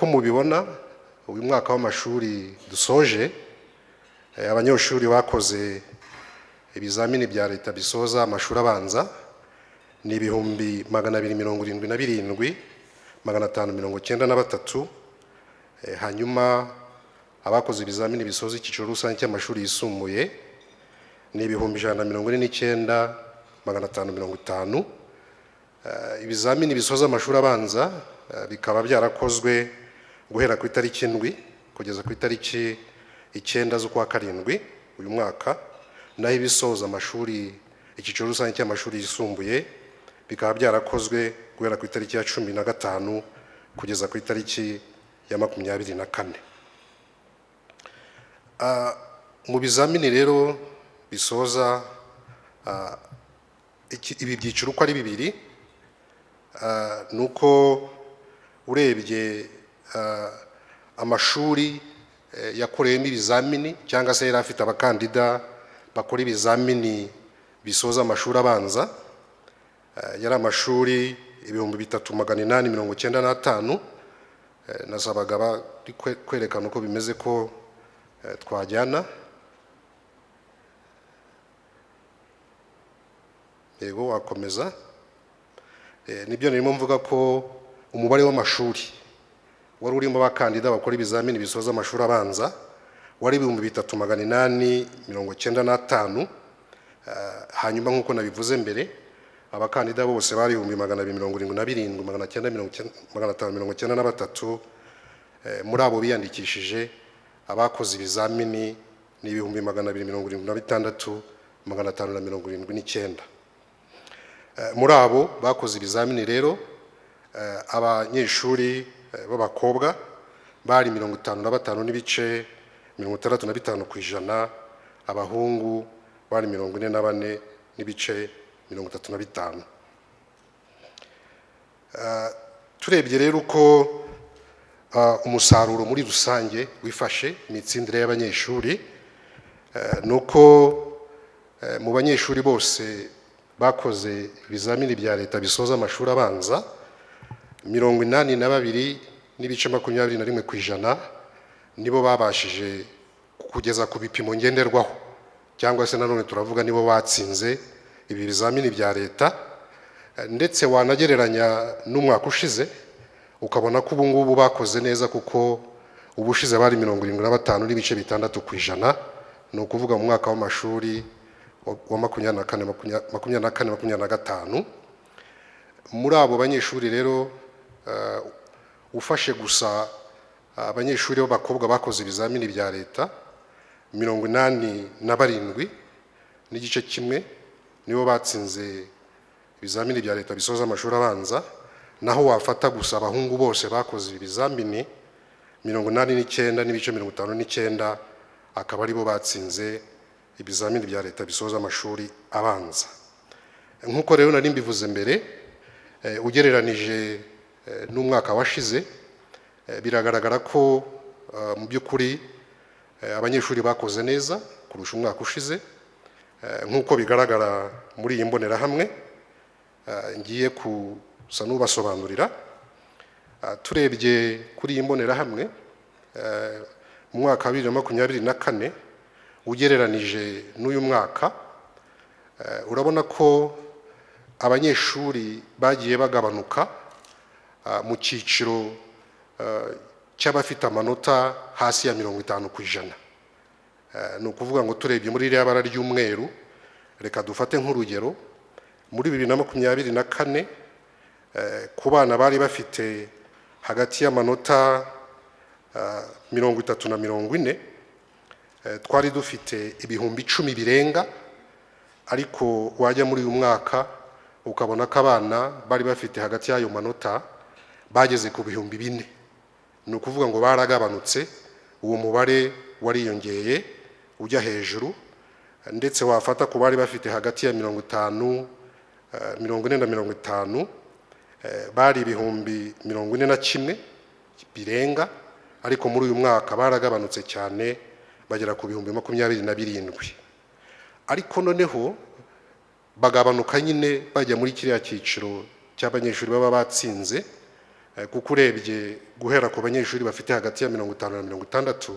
Uko mubibona, uyu mwaka w'amashuri dusoje, abanyeshuri bakoze ibizamini bya leta bisoza amashuri abanza ni 277,593. Hanyuma abakoze ibizamini bisoza icyiciro rusange cy'amashuri yisumbuye ni 149,550. Ibizamini bisoza amashuri abanza bikaba byarakozwe guhera ku itariki 7 kugeza ku itariki 9 z'ukwa 7 uyu mwaka, naho ibisoza amashuri icyiciro rusange cy'amashuri yisumbuye bikaba byarakozwe guhera ku itariki ya 15 kugeza ku itariki ya 24. Mu bizamini rero bisoza ibi byiciro uko ari bibiri, ni uko urebye amashuri yakoreyemo ibizamini cyangwa se yari afite abakandida bakora ibizamini bisoza amashuri abanza, yari amashuri 3895. Nasabaga bari kwerekana uko bimeze ko twajyana. Yego, wakomeza. Nibyo narimo mvuga ko umubare w'amashuri wari urimo abakandida bakora ibizamini bisoza amashuri abanza wari 3895. Hanyuma nk'uko nabivuze mbere, abakandida bose bari 277,593. Muri abo biyandikishije, abakoze ibizamini ni 276,579. Muri abo bakoze ibizamini rero, abanyeshuri b'abakobwa bari 55.65%, abahungu bari 44.35. Turebye rero uko umusaruro muri rusange wifashe, imitsindire y'abanyeshuri, ni uko mu banyeshuri bose bakoze ibizamini bya leta bisoza amashuri abanza, 82.21% nibo babashije kugeza ku bipimo ngenderwaho, cyangwa se nanone turavuga nibo batsinze ibi bizamini bya leta. Ndetse wanagereranya n'umwaka ushize ukabona ko ubu ngubu bakoze neza, kuko ubushize bari 75.6%, ni ukuvuga mu mwaka w'amashuri wa 24 25. Muri abo banyeshuri rero, ufashe gusa abanyeshuri b'abakobwa bakoze ibizamini bya leta, 87.5 nibo batsinze ibizamini bya leta bisoza amashuri abanza, naho wafata gusa abahungu bose bakoze ibi bizamini, 89.59 akaba aribo batsinze ibizamini bya leta bisoza amashuri abanza. Nk'uko rero nari mbivuze mbere, ugereranije n'umwaka washize, biragaragara ko mu by'ukuri abanyeshuri bakoze neza kurusha umwaka ushize, nk'uko bigaragara muri iyi mbonerahamwe ngiye gusa n'ubasobanurira. Turebye kuri iyi mbonerahamwe, mu mwaka wa 2024 ugereranije n'uyu mwaka, urabona ko abanyeshuri bagiye bagabanuka mu cyiciro cy'abafite amanota hasi ya 50%. Ni ukuvuga ngo turebye muri ririya bara ry'umweru, reka dufate nk'urugero muri 2024, ku bana bari bafite hagati y'amanota 30 na 40, twari dufite 10,000 birenga, ariko wajya muri uyu mwaka ukabona ko abana bari bafite hagati y'ayo manota bageze ku 4,000. Ni ukuvuga ngo baragabanutse, uwo mubare wariyongeye ujya hejuru. Ndetse wafata ku bari bafite hagati ya 50, 40 na 50, bari 41,000 birenga, ariko muri uyu mwaka baragabanutse cyane bagera ku 27,000. Ariko noneho bagabanuka nyine bajya muri kiriya cyiciro cy'abanyeshuri baba batsinze. Kuko urebye guhera ku banyeshuri bafite hagati ya 50 na 60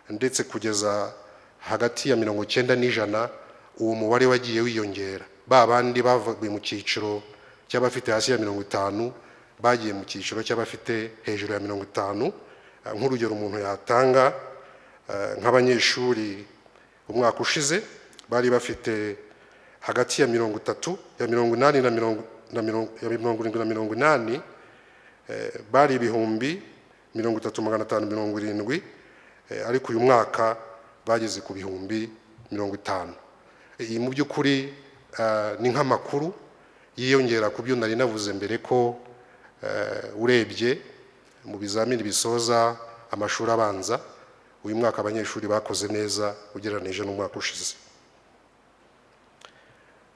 ndetse kugeza hagati ya 90 n'ijana, uwo mubare wagiye wiyongera. Ba bandi bavuye mu cyiciro cy'abafite hasi ya 50 bagiye mu cyiciro cy'abafite hejuru ya 50. Nk'urugero umuntu yatanga, nk'abanyeshuri umwaka ushize bari bafite hagati ya 30, ya 80 na mirongo na mirongo ya 70 na 80, bari 30,570, ariko uyu mwaka bageze ku 50,000. Iyi mu by'ukuri ni nk'amakuru yiyongera ku byo nari navuze mbere ko urebye mu bizamini bisoza amashuri abanza uyu mwaka, abanyeshuri bakoze neza ugereranije n'umwaka ushize.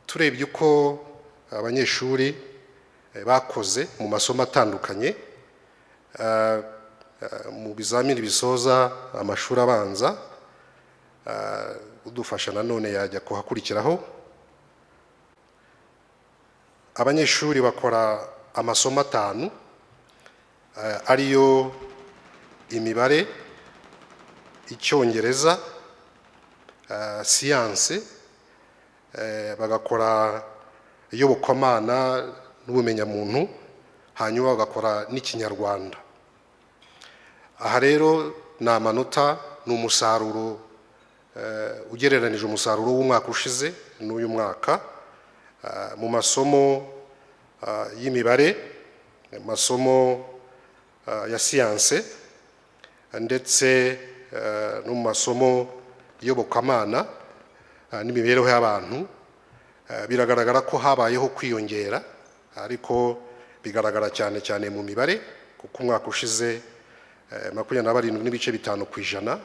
Turebye uko abanyeshuri bakoze mu masomo atandukanye mu bizamini bisoza amashuri abanza, udufasha nanone yajya kuhakurikiraho. Abanyeshuri bakora amasomo atanu, ariyo imibare, icyongereza, siyanse, bagakora iyobokamana n'ubumenyamuntu, hanyuma bagakora n'ikinyarwanda. Aha rero ni amanota, ni umusaruro ugereranije umusaruro w'umwaka ushize n'uyu mwaka. Mu masomo y'imibare, mu masomo ya siyanse ndetse no mu masomo iyobokamana n'imibereho y'abantu, biragaragara ko habayeho kwiyongera, ariko bigaragara cyane cyane mu mibare, kuko umwaka ushize 27.5%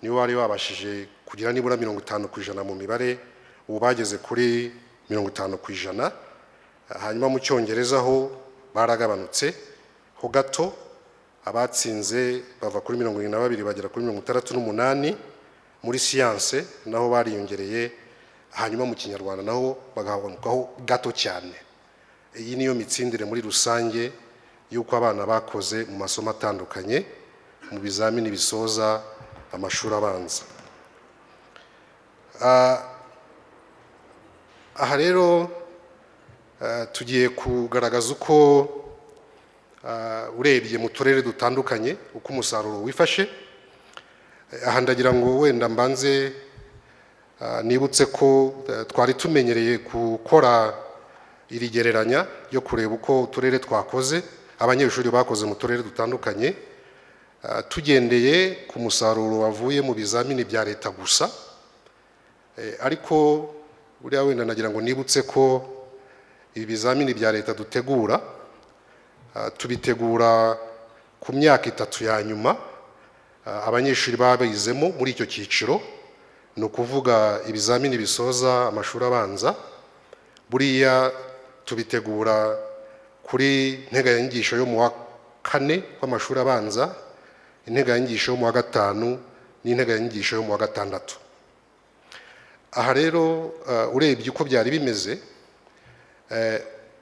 nibo bari babashije kugira nibura 50% mu mibare, ubu bageze kuri 50%. Hanyuma mu cyongereza ho baragabanutse ho gato, abatsinze bava kuri 72 bagera kuri 68. Muri siyanse naho bariyongereye, hanyuma mu kinyarwanda naho bagabanukaho gato cyane. Iyi niyo mitsindire muri rusange y'uko abana bakoze mu masomo atandukanye mu bizamini bisoza amashuri abanza. Aha rero tugiye kugaragaza uko urebye mu turere dutandukanye uko umusaruro wifashe. Aha ndagira ngo wenda mbanze nibutse ko twari tumenyereye gukora iri gereranya ryo kureba uko uturere twakoze, abanyeshuri bakoze mu turere dutandukanye, tugendeye ku musaruro wavuye mu bizamini bya leta gusa. Ariko buriya wenda nagira ngo nibutse ko ibi bizamini bya leta dutegura, tubitegura ku myaka 3 ya nyuma abanyeshuri babizemo muri icyo cyiciro, ni ukuvuga ibizamini bisoza amashuri abanza. Buriya tubitegura kuri nteganyanyigisho yo mu wa kane w'amashuri abanza, integanyanyigisho yo mu wa gatanu n'integanyanyigisho yo mu wa gatandatu. Aha rero urebye uko byari bimeze,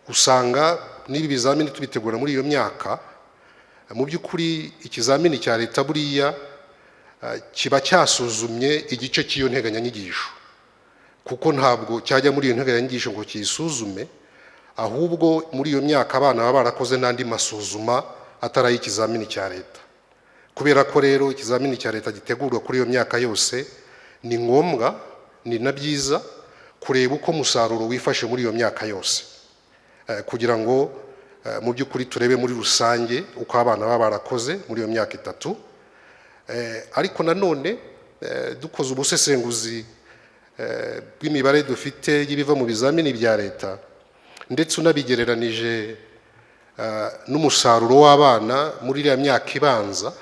usanga n'ibi bizamini tubitegura muri iyo myaka, mu by'ukuri ikizamini cya leta buriya kiba cyasuzumye igice cy'iyo nteganyanyigisho, kuko ntabwo cyajya muri iyo nteganyanyigisho ngo kiyisuzume, ahubwo muri iyo myaka abana baba barakoze n'andi masuzuma atari ay'ikizamini cya leta. Kubera ko rero ikizamini cya leta gitegurwa kuri iyo myaka yose, ni ngombwa, ni na byiza kureba uko umusaruro wifashe muri iyo myaka yose, kugira ngo mu by'ukuri turebe muri rusange uko abana baba barakoze muri iyo myaka 3. Ariko nanone dukoze ubusesenguzi bw'imibare dufite y'ibiva mu bizamini bya leta, ndetse unabigereranije n'umusaruro w'abana muri iriya myaka ibanza,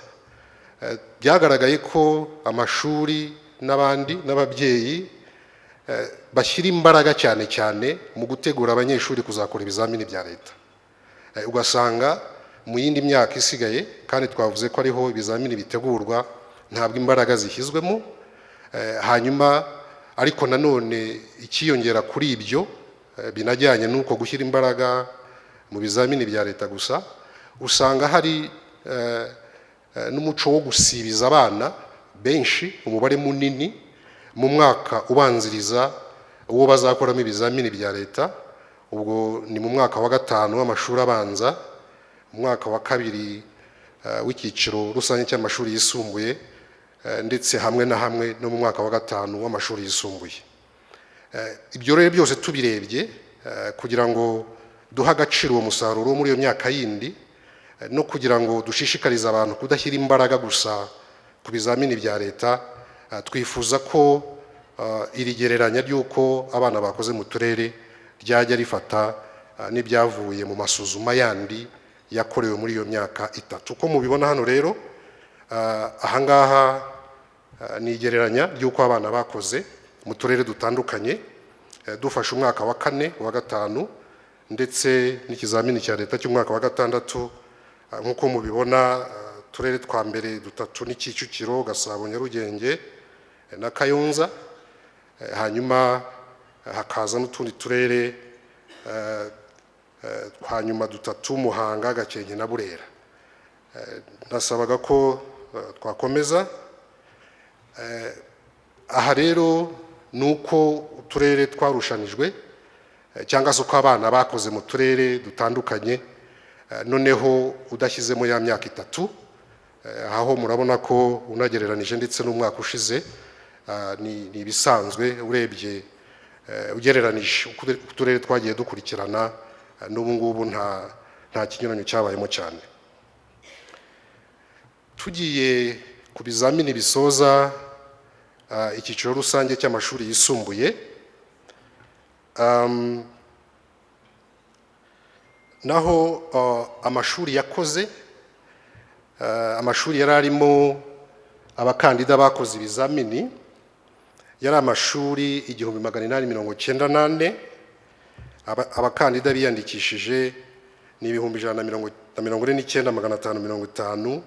byagaragaye ko amashuri n'abandi n'ababyeyi bashyira imbaraga cyane cyane mu gutegura abanyeshuri kuzakora ibizamini bya leta. Ugasanga mu yindi myaka isigaye, kandi twavuze ko ariho ibizamini bitegurwa, ntabwo imbaraga zishyizwemo. Hanyuma ariko nanone ikiyongera kuri ibyo, binajyanye n'uko gushyira imbaraga mu bizamini bya leta gusa, Usanga hari n'umuco wo gusibiza abana benshi, umubare munini, mu mwaka ubanziriza uwo bazakoramo ibizamini bya leta. Ubwo ni mu mwaka wa gatanu w'amashuri abanza, mu mwaka wa kabiri w'icyiciro rusange cy'amashuri yisumbuye, ndetse hamwe na hamwe no mu mwaka wa gatanu w'amashuri yisumbuye. Ibyo rero byose tubirebye, kugira ngo duhe agaciro uwo musaruro wo muri iyo myaka yindi, no kugira ngo dushishikarize abantu kudashyira imbaraga gusa ku bizamini bya leta, twifuza ko iri gereranya ry'uko abana bakoze mu turere ryajya rifata n'ibyavuye mu masuzuma yandi yakorewe muri iyo myaka 3. Uko mubibona hano rero, ahangaha ni igereranya ry'uko abana bakoze mu turere dutandukanye, dufashe umwaka wa kane, wa gatanu, ndetse n'ikizamini cya leta cy'umwaka wa gatandatu. Nk'uko mubibona, uturere twa mbere dutatu ni Kicukiro, Gasabo, Nyarugenge na Kayonza, hanyuma hakaza n'utundi turere twa nyuma dutatu, Muhanga, Gakenke na Burera. Nasabaga ko twakomeza. Aha rero ni uko uturere twarushanijwe, cyangwa se uko abana bakoze mu turere dutandukanye, noneho udashyizemo ya myaka 3. Aho murabona ko unagereranije ndetse n'umwaka ushize, ni ibisanzwe urebye, ugereranije uko uturere twagiye dukurikirana, n'ubu ngubu nta kinyuranyo cyabayemo cyane. Tugiye ku bizamini bisoza icyiciro rusange cy'amashuri yisumbuye, naho amashuri yakoze, amashuri yari arimo abakandida bakoze ibizamini yari amashuri 1894. Abakandida biyandikishije ni 149,550,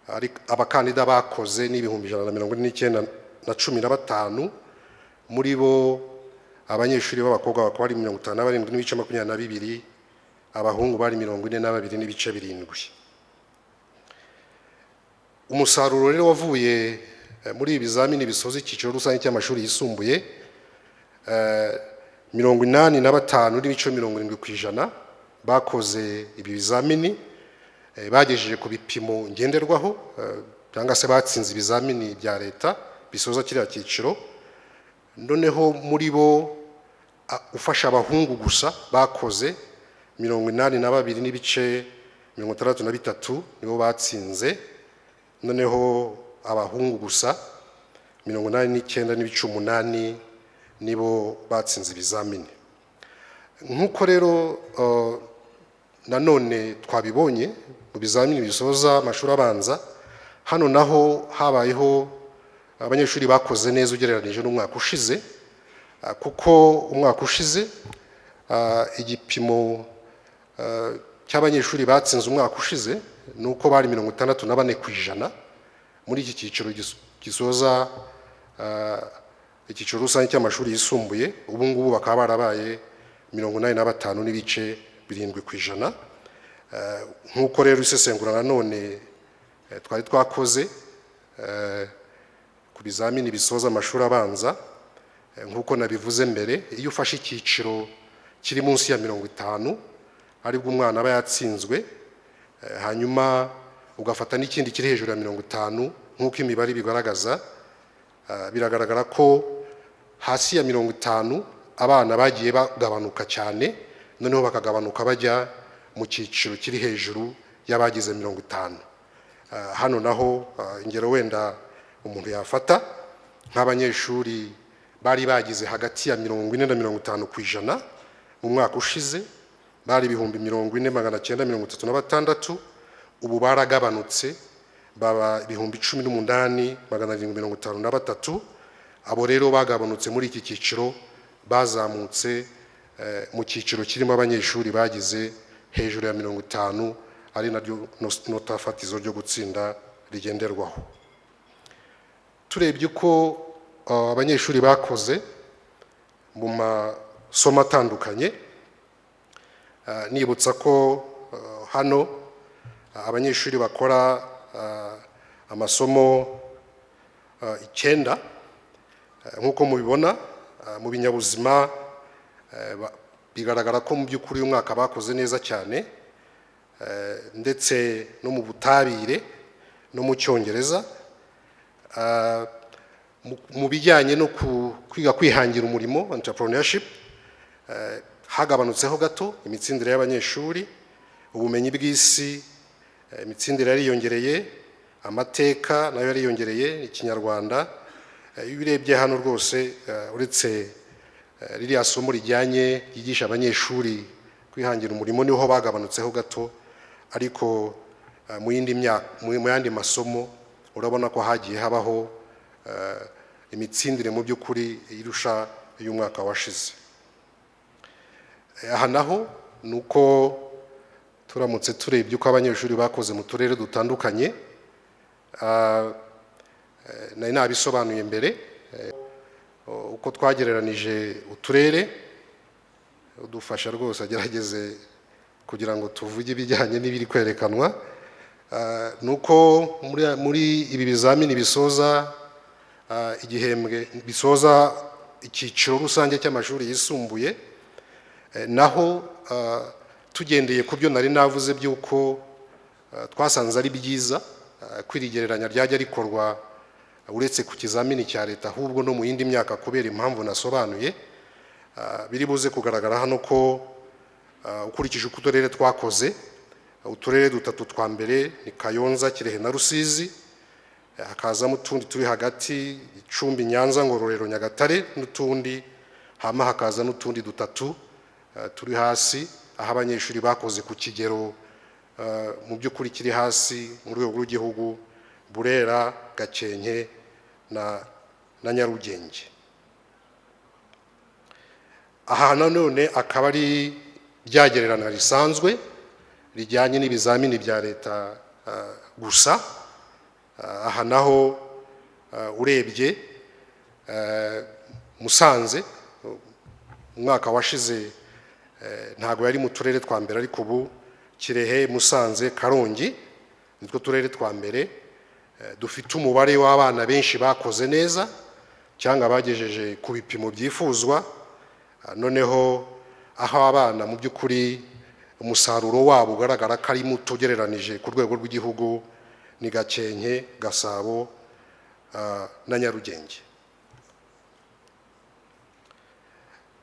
ariko abakandida bakoze ni 149,015. Muri bo abanyeshuri b'abakobwa bakaba ari 57.22, abahungu bari 42.7. Umusaruro rero wavuye muri ibi bizamini bisoza icyiciro rusange cy'amashuri yisumbuye, 85.70% bakoze ibi bizamini bagejeje ku bipimo ngenderwaho, cyangwa se batsinze ibizamini bya leta bisoza kiriya cyiciro. Noneho muri bo, ufasha abahungu gusa bakoze, 82.63 nibo batsinze. Noneho abahungu gusa 89.8 nibo batsinze ibizamini. Nk'uko rero nanone twabibonye mu bizamini bisoza amashuri abanza, hano naho habayeho abanyeshuri bakoze neza ugereranije n'umwaka ushize, kuko umwaka ushize igipimo cy'abanyeshuri batsinze umwaka ushize ni uko bari 64% muri iki cyiciro gisoza icyiciro rusange cy'amashuri yisumbuye. Ubu ngubu bakaba barabaye 85.7%. Nk'uko rero isesengura nanone twari twakoze ku bizamini bisoza amashuri abanza, nk'uko nabivuze mbere, iyo ufashe icyiciro kiri munsi ya 50 aribwo umwana aba yatsinzwe, hanyuma ugafata n'ikindi kiri hejuru ya 50, nk'uko imibare ibigaragaza, biragaragara ko hasi ya 50 abana bagiye bagabanuka cyane, noneho bakagabanuka bajya mu cyiciro kiri hejuru y'abagize 50. Hano naho ingero wenda umuntu yafata nk'abanyeshuri bari bagize hagati ya 40 na 50% mu mwaka ushize bari 40,936, ubu baragabanutse baba 18,753. Abo rero bagabanutse muri iki cyiciro bazamutse mu cyiciro kirimo abanyeshuri bagize hejuru ya 50, ari naryo nota fatizo ryo gutsinda rigenderwaho. Turebye uko abanyeshuri bakoze mu masomo atandukanye, nibutsa ko hano Abanyeshuri bakora amasomo 9. Nk'uko mubibona, mu binyabuzima bigaragara ko mu by'ukuri uyu mwaka bakoze neza cyane, ndetse no mu butabire no mu Cyongereza. Mu bijyanye no kwiga kwihangira umurimo, entrepreneurship, hagabanutseho gato imitsindire y'abanyeshuri. Ubumenyi bw'isi, imitsindire yariyongereye, amateka nayo yariyongereye, Ikinyarwanda. Iyo urebye hano rwose, uretse ririya somo rijyanye ryigisha abanyeshuri kwihangira umurimo niho bagabanutseho gato, ariko mu yindi myaka, mu yandi masomo urabona ko hagiye habaho imitsindire mu by'ukuri irusha iy'umwaka washize. Aha naho ni uko turamutse turebye uko abanyeshuri bakoze mu turere dutandukanye, nari nabisobanuye mbere, uko twagereranije uturere. Udufasha rwose agerageze kugira ngo tuvuge ibijyanye n'ibiri kwerekanwa. Ni uko muri ibi bizamini bisoza igihembwe, bisoza icyiciro rusange cy'amashuri yisumbuye, naho tugendeye ku byo nari navuze by'uko twasanze ari byiza ko iri gereranya ryajya rikorwa uretse ku kizamini cya leta ahubwo no mu yindi myaka kubera impamvu nasobanuye, biri buze kugaragara hano ko ukurikije uko uturere twakoze, uturere dutatu twa mbere ni Kayonza, Kirehe na Rusizi, hakazamo utundi turi hagati, Gicumbi, Nyanza, Ngororero, Nyagatare n'utundi, hama hakaza n'utundi dutatu turi hasi, aho abanyeshuri bakoze ku kigero mu by'ukuri kiri hasi mu rwego rw'igihugu, Burera, Gakenke na Nyarugenge. Aha nanone akaba ari ryagererana risanzwe rijyanye n'ibizamini bya leta gusa. Aha naho urebye Musanze umwaka washize ntabwo yari mu turere twa mbere, ariko ubu Kirehe, Musanze, Karongi nitwo turere twa mbere dufite umubare w'abana benshi bakoze neza cyangwa bagejeje ku bipimo byifuzwa. Noneho aho abana mu by'ukuri umusaruro wabo ugaragara ko ari muto ugereranije ku rwego rw'igihugu ni Gakenke, Gasabo na Nyarugenge.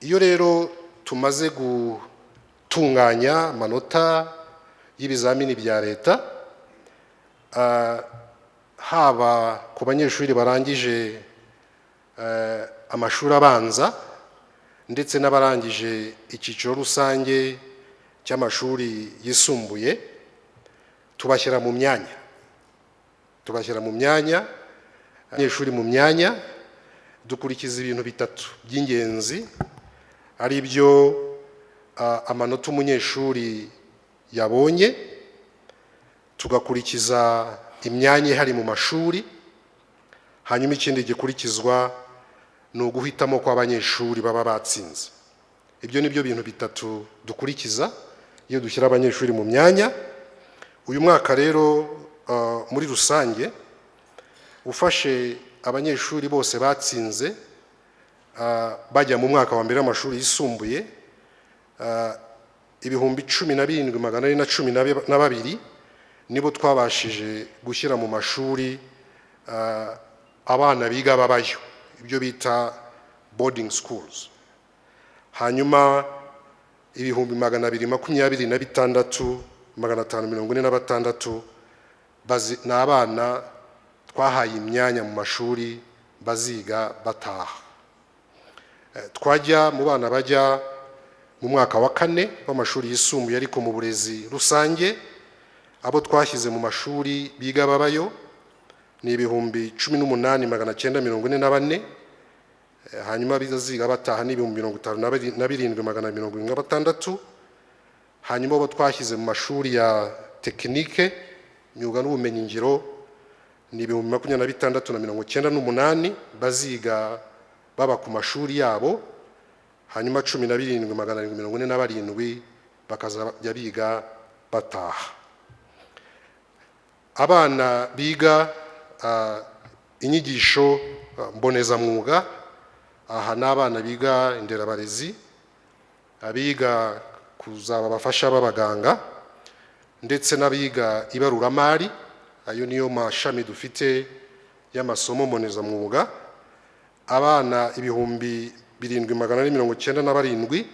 Iyo rero tumaze gutunganya amanota y'ibizamini bya leta, haba ku banyeshuri barangije amashuri abanza ndetse n'abarangije icyiciro rusange cy'amashuri yisumbuye, tubashyira mu myanya abanyeshuri mu myanya dukurikiza ibintu bitatu by'ingenzi, ari byo amanota umunyeshuri yabonye, tugakurikiza imyanya ihari mu mashuri, hanyuma ikindi gikurikizwa ni uguhitamo kw'abanyeshuri baba batsinze. Ibyo ni byo bintu bitatu dukurikiza iyo dushyira abanyeshuri mu myanya. Uyu mwaka rero muri rusange ufashe abanyeshuri bose batsinze bajya mu mwaka wa mbere w'amashuri yisumbuye, 17,412 nibo twabashije gushyira mu mashuri abana biga babayo, ibyo bita boarding schools. Hanyuma 226,546 ni abana twahaye imyanya mu mashuri baziga bataha. Twajya mu bana bajya mu mwaka wa kane w'amashuri yisumbuye ariko mu burezi rusange, abo twashyize mu mashuri biga babayo ni 18,944, hanyuma bizaziga bataha ni 57,476. Hanyuma abo twashyize mu mashuri ya tekinike, imyuga n'ubumenyingiro ni 26,098 baziga baba ku mashuri yabo, hanyuma 17,747 bakazajya biga bataha. Abana biga inyigisho mbonezamwuga, aha ni abana biga inderabarezi, abiga kuzaba abafasha b'abaganga ndetse n'abiga ibaruramari. Ayo niyo mashami dufite y'amasomo mbonezamwuga. Abana 7497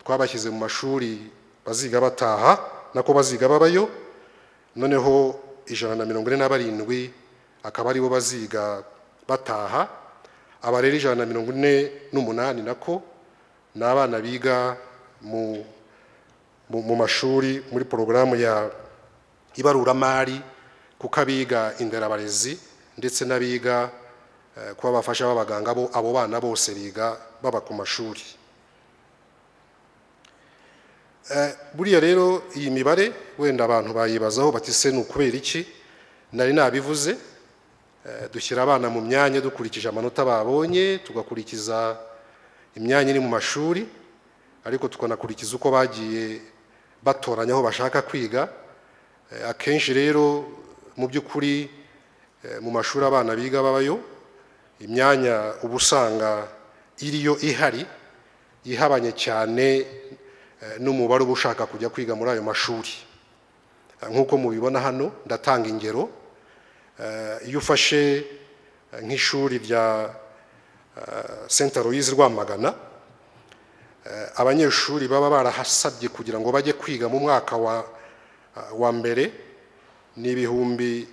twabashyize mu mashuri baziga bataha, nako baziga babayo, noneho 147 akaba aribo baziga bataha. Aba rero 148 nako ni abana biga mu mashuri muri porogaramu ya ibaruramari, kuko abiga inderabarezi ndetse n'abiga kuba abafasha b'abaganga bo, abo bana bose biga baba ku mashuri. Buriya rero iyi mibare wenda abantu bayibazaho bati: "Se ni ukubera iki?" Nari nabivuze, dushyira abana mu myanya dukurikije amanota babonye, tugakurikiza imyanya iri mu mashuri, ariko tukanakurikiza uko bagiye batoranya aho bashaka kwiga. Akenshi rero mu by'ukuri mu mashuri abana biga babayo, imyanya uba usanga iriyo ihari ihabanye cyane n'umubare uba ushaka kujya kwiga muri ayo mashuri. Nk'uko mubibona hano, ndatanga ingero. Iyo ufashe nk'ishuri rya Saint Aloys Rwamagana, abanyeshuri baba barahasabye kugira ngo bajye kwiga mu mwaka wa mbere ni 282,210,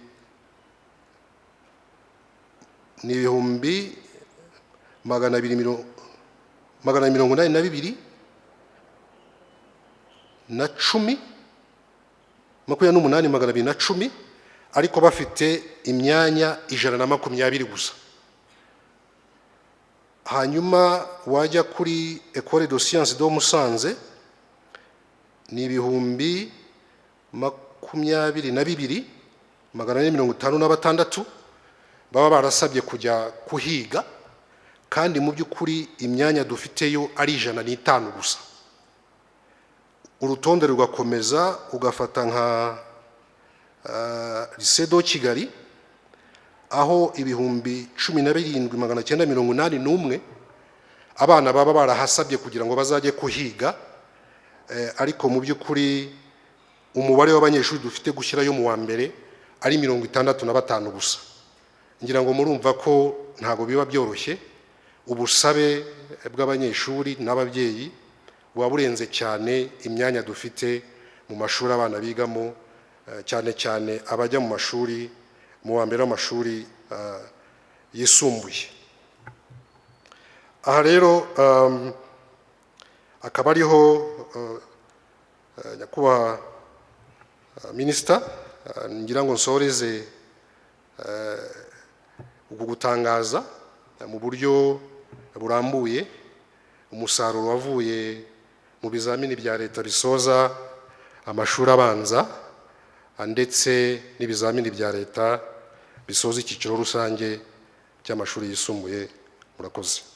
28,210, ariko bafite imyanya 120 gusa. Hanyuma wajya kuri Ecole de Sciences de Musanze, ni 22,456 baba barasabye kujya kuhiga, kandi mu by'ukuri imyanya dufiteyo ari 105 gusa. Urutonde rugakomeza, ugafata nka Lycée de Kigali, aho 17,981 abana baba barahasabye kugira ngo bazajye kuhiga, ariko mu by'ukuri umubare w'abanyeshuri dufite gushyirayo mu wa mbere ari 65 gusa. Ngira ngo murumva ko ntabwo biba byoroshye. Ubusabe bw'abanyeshuri n'ababyeyi buba burenze cyane imyanya dufite mu mashuri abana bigamo, cyane cyane abajya mu mashuri mu wa mbere w'amashuri yisumbuye. Aha rero akaba ariho, nyakubahwa minisita, ngira ngo nsoreze uku gutangaza mu buryo burambuye umusaruro wavuye mu bizamini bya leta bisoza amashuri abanza ndetse n'ibizamini bya leta bisoza icyiciro rusange cy'amashuri yisumbuye. Murakoze.